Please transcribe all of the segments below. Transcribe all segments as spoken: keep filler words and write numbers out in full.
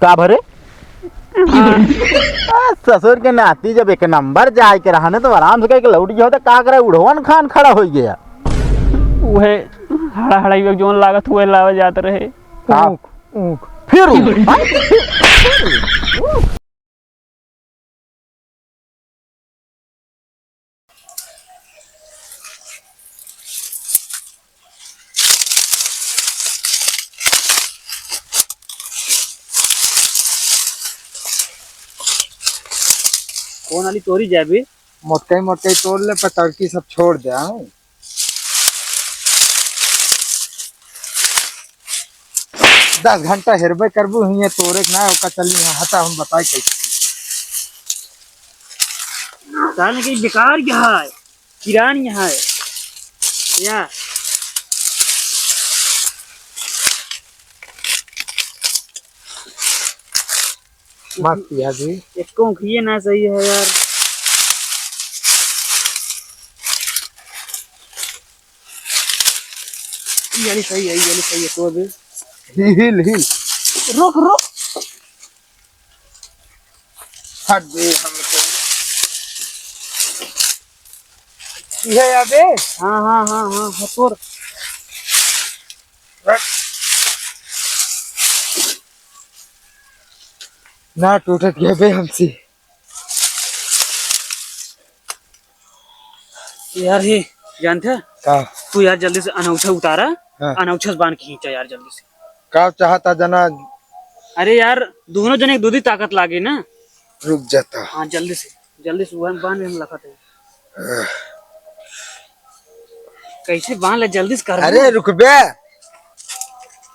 का भरे? आ, ससुर के नाती जब एक नंबर जाए के रहा न, तो आराम से कह के लौट गया होता, का करे, उड़वन खान खड़ा हो गया। उहे हड़ा हड़ाई में जोन लागत हुए लावे जात रहे। का? ऊख, ऊख। फिर ऊख। कौन वाली तोरी जाबे? मोटकई मोटकई तोड़ ले, पतरकी सब छोड़ दे, हाँ? दस घंटा हेरबे करबू, हियाँ तोरे के ना, ओका चली यहाँ, हटा, हम बताई कैसे। जाने की बेकार यहाँ है, किरान यहाँ है। या। मत किया जी। एको उखिए ना सही है यार। ये वाली सही है, ये वाली सही है, तो अभी। हिल, हिल। रुक, रुक। हट दे हमको। ये अबे। हाँ, हाँ, हाँ, हाँ, हाँ, तोड़। ना टूटत गया बे हमसे। यार, हे, जानते हैं? का? तू यार जल्दी से अनौछा उतारा, हाँ। अनौछा से बांध के खींचा यार, जल्दी से। का चाहता जना? अरे यार, दोनों जने एक दूधी ताकत लागे ना। रुक जाता। हाँ, जल्दी से, जल्दी से, वहन बांध, हम लखत है। आह। कैसे बांध ले, जल्दी से कर। अरे, रुक बे।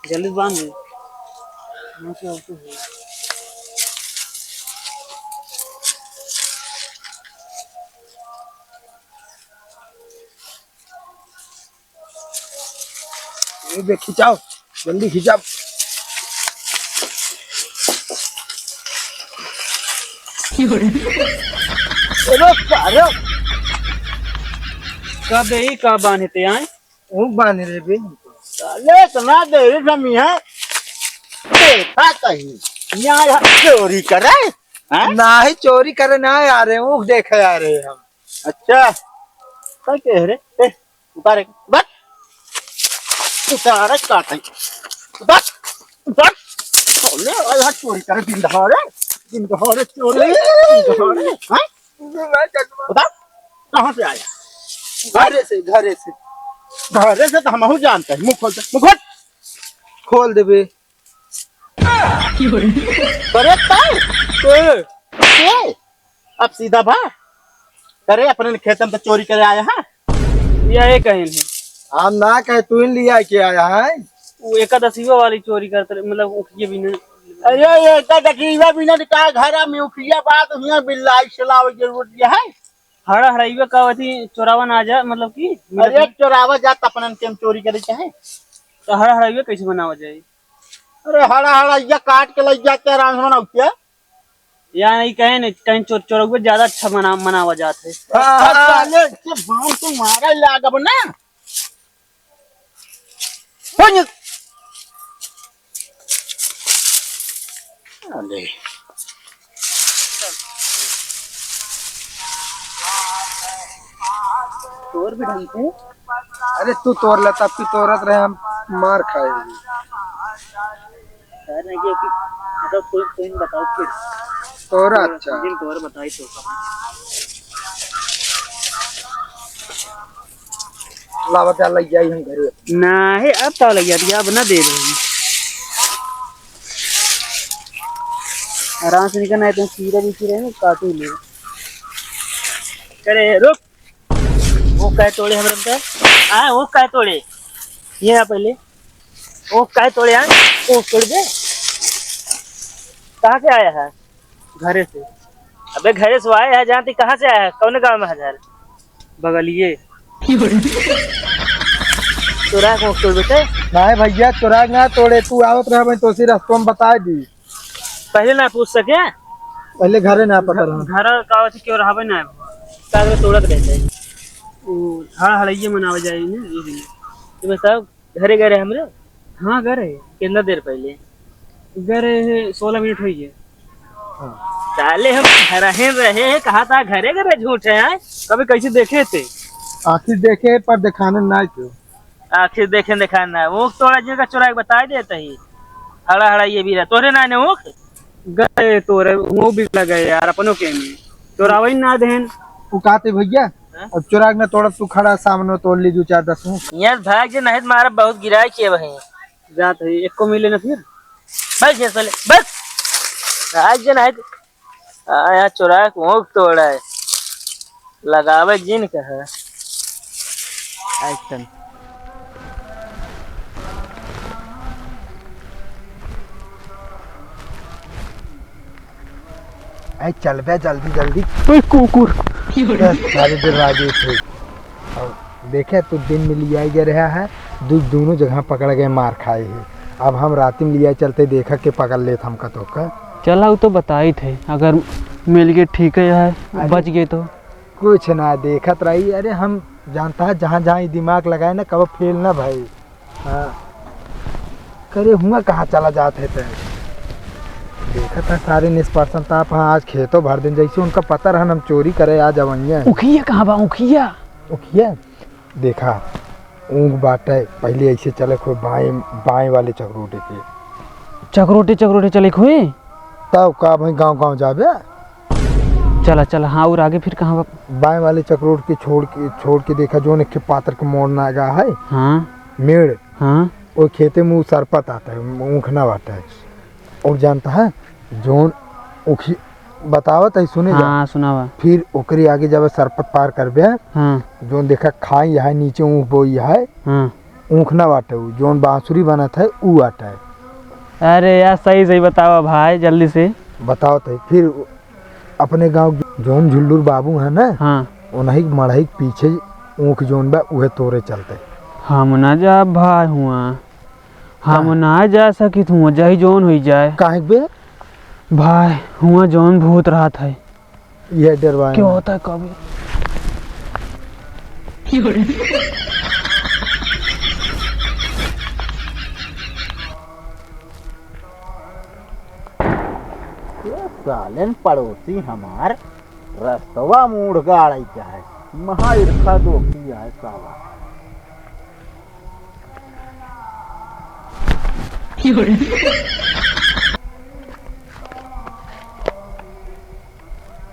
जल्दी बांध ले। हाँ, क्या होता है? ये देख, खिंचाओ, जल्दी खिंचाओ। अरे सारे, कब यही का बांधे थे आए? वो बांध रहे बे। साले इतना देरी से हम यहाँ देखा कहीं, यहाँ, यहाँ चोरी करे, हैं? नाही, चोरी करे ना आ रहे, ऊख देखे आ रहे हम। अच्छा, क्या कह रहे? ए, उतारे, उतार। उतारे, काटे। उतार, उतार। बोले, और यहाँ चोरी करे, दिन दहाड़े, दिन दहाड़े चोरी, दिन दहाड़े, हाँ? उतार, कहाँ से आया? घरे से, घरे से। घरे से तो हमहू जानते हैं। मुँह खोल दे, मुँह खोल। खोल देबे। करे ताई? ए। ए। अब सीधा बा। करे अपने खेत में तो चोरी करे आया है। या ये कहे नहीं। हम ना कहे, तू ही लिया के आया है। वो एकादशीवा वाली चोरी करते रहे, मतलब उखिए भी नहीं। अरे ये एकादशीवा भी नहीं, का घर में उखिया बात हुआ, बिल्लाई चलावे जरूरत ये है। हड़ा हड़ाइवे का अथी चोरावा ना जा, मतलब कि अरे चोरावा जा, त अपनन के हम चोरी करे चाहे। तो हड़ा हड़ाइवे कैसे बनावा जाए? अरे हड़ा हड़ाइया काट के लग जाते आराम से बनाओ क्या? या नहीं कहे नहीं, कहीं चोर, चोरौवे ज्यादा अच्छा मना, मनावा जात है। हाँ, हाँ। साले, इससे बांध के मारे लागब ना। हो ये। अरे। तोर भी ढंग से। अरे तू तोर ले, तब तू तोरत रहे, हम मार खाए। सर ने कि, कि, मतलब कोई, कोई बताओ फिर। तोरा अच्छा। जिन तोर बताई तो। लावा जा, लग जाई हम घरे। नाही, अब का लग जाती, अब ना दे रहे हैं। आराम से निकल, नहीं तो खीरा भी खीरा है, काटू ले। करे, रुक। वो काय तोड़े हमरे पे? आ, वो काय तोड़े? ये आ पहले। वो काय तोड़े, आ? वो तोड़ दे। कहाँ से आया है? घरे से। अबे घरे से आए है, जानती कहाँ से आया है? कौन गाँव में है घर? बगलिए। चोरा के तोड़ देते? नहीं भैया, चोरा के ना तोड़े, तू आवत रहा, मैं तोसी रास्ता में बता दी। पहले ना पूछ सके? पहले घरे ना पता रहा। घर का होती क्यों रहा ना? का तोड़त रहते? वो हड़ हड़ैये मनावे जाए ना, ये दिन। तो मैं सब घरे गए रहे हमरे? हाँ, गए रहे। कितना देर पहले? गए रहे हैं, सोलह मिनट हुई है। हाँ। साले हम घर ही रहे हैं, कहा था घरे घरे झूठ है, हैं? कभी कैसे देखे थे? आखिर देखे हैं, पर दिखाने ना क्यों? आखिर देखे दिखाने ना। ऊख तोड़ा जिनका चोराए के बताई देत ही। हड़ा हड़ा ये भी रहा। तोरे ना ने ऊख? गए तोरे, वो भी लगे यार, अपनों के में। चोरावे ही ना देन। वो कहते भैया, हाँ? अब चोराए के ना तोड़ा, तू खड़ा सामने तोड़ ली दो चार दस ऊख। यार भाग जे, नहीं तो मारा बहुत गिराई के वहीं। जात है, एक को मिले ना फिर। बस ये साले, बस। आज जन है, आया चोरा के ऊख तोड़ा है। लगावे जिन कहा। Action। ए, चल बे, जल्दी, जल्दी। ओए, कुकुर। बस, सारे दरवाजे थे। और देखे, तू दिन में लिया गया रहा है, दू-, दोनों जगह पकड़ गए, मार खाए है। अब हम रात में लिया चलते, देखा के पकड़ लेत हमका तो का। चला, उ तो बताई थे, अगर मिल गए ठीक है, अरे, बच गए तो। कुछ ना, देखत रही। अरे, हम जानता है, जहाँ, जहाँ ये दिमाग लगाए ना, कब फेल ना भाई। हाँ। करे हुआ कहाँ चला जात है तै? देखत है सारे निष्परसन ताप, हाँ, आज खेतो भर दिन, जैसे उनका पता रहन हम चोरी करे आ जावइया। उखिया कहाँ बा, उखिया? उखिया? देखा, ऊँख बाटे, पहले ऐसे चले खोए बाएं, बाएं वाले चकरोटे पे। चकरोटे, चकरोटे चले खोए? तब का भाई गाँव, गाँव जाबे? चला, चला, हाँ, और आगे फिर कहाँ बा? बाएं वाले चकरोट के छोड़ के, छोड़ के देखा, जोन एक ठे पातर के मोड़ ना गा है। हाँ। मेड़। हाँ। वो खेते में उ सरपत आता है, ऊँख ना बाटा है। और जानता है, जोन उखी-, बतावत है, सुने जा। हाँ, सुनावा। फिर ओकरे आगे जब सरपत पार करबे, हाँ। जोन देखा खाई है, नीचे ऊँख बोई है, हाँ। ऊँख ना बाटे उ, जोन बाँसुरी बनत है, उ बाटे। अरे यार, सही, सही बतावा भाई, जल्दी से। बतावत है, फिर अपने गाँव के जौन झुल्लूर बाबू है ना, हाँ। उन्हीं के मड़ई के पीछे ऊँख जौन बा, उहे तोरे चलते। हम ना जाब भाई हुआँ, हम काहे? ना जा सकित हुआँ, जाही जौन होई जाए। काहे के बे? भाई, हुआँ जौन भूत रहत है। ये डरवाए क्या ना। होता है कभी? ये सालेन पड़ोसी हमार रस्तवा मूड़ गाड़ै का है, महा ईर्खा दोखी है साला।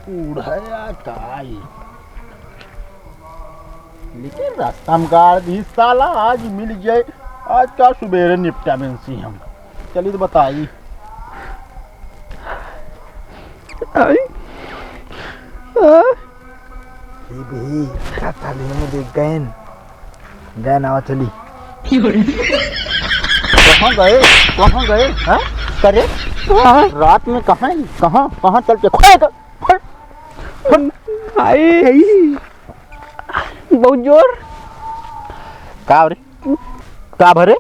उड़या काई। लेकिन रास्ता में गाड़ दी साला, आज मिल जाए, आज का सुबेरे निपटा में सी हम। चली तो बताई। आई। आ। ये भी का थाली में देख गए। गए ना चली। कहाँ गए? कहाँ गए? हाँ? करे? हाँ। रात में कहाँ ही? कहाँ? कहाँ चल के खोए गए? फट, फट। आई। बहुत जोर। का रे? का भरे?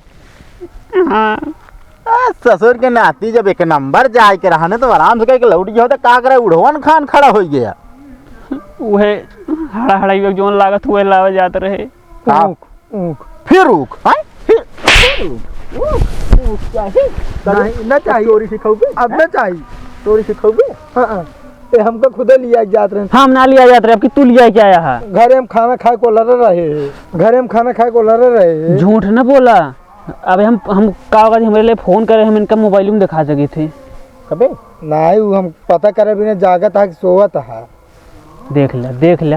हाँ। आ, ससुर के नाती जब एक नंबर जाए के रहा न, तो आराम से कह के लौट गया होता, का करे, उड़वन खान खड़ा हो गया। उहे हड़ा हड़ाई जोन लागत हुए लावे जात रहे। का? ऊख, ऊख। फिर ऊख, हैं? फिर, फिर ऊख। ऊख, ऊख चाहिए? नहीं, ना चाहिए। चोरी सिखाओगे? अब ना चाहिए। चोरी सिखाओगे? हाँ, हाँ। ए, हमका खुदे लिया के जात रहे। हम ना लिया जात रहे, अब कि तू लिया के आया है। घरे हम खाना खाए को लड़े रहे हैं। घरे हम खाना खाए को लड़े रहे हैं। झूठ ना बोला। अबे हम, हम का होगा, हमरे लिए फोन करे, हम इनका मोबाइल में दिखा सके थे। कबे? नहीं, वो हम पता करे बिना जागत है कि सोवत है। देख ले, देख ले।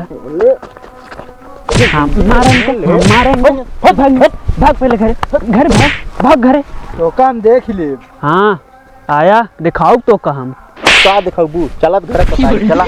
हाँ, मारेंगे, मारेंगे। भाग, भाग, भाग पहले घरे, घर भाग, भाग घरे। तो काम देख ले। हाँ, आया, दिखाओ तो का हम। का दिखाबू? चलत घर बताई, चला।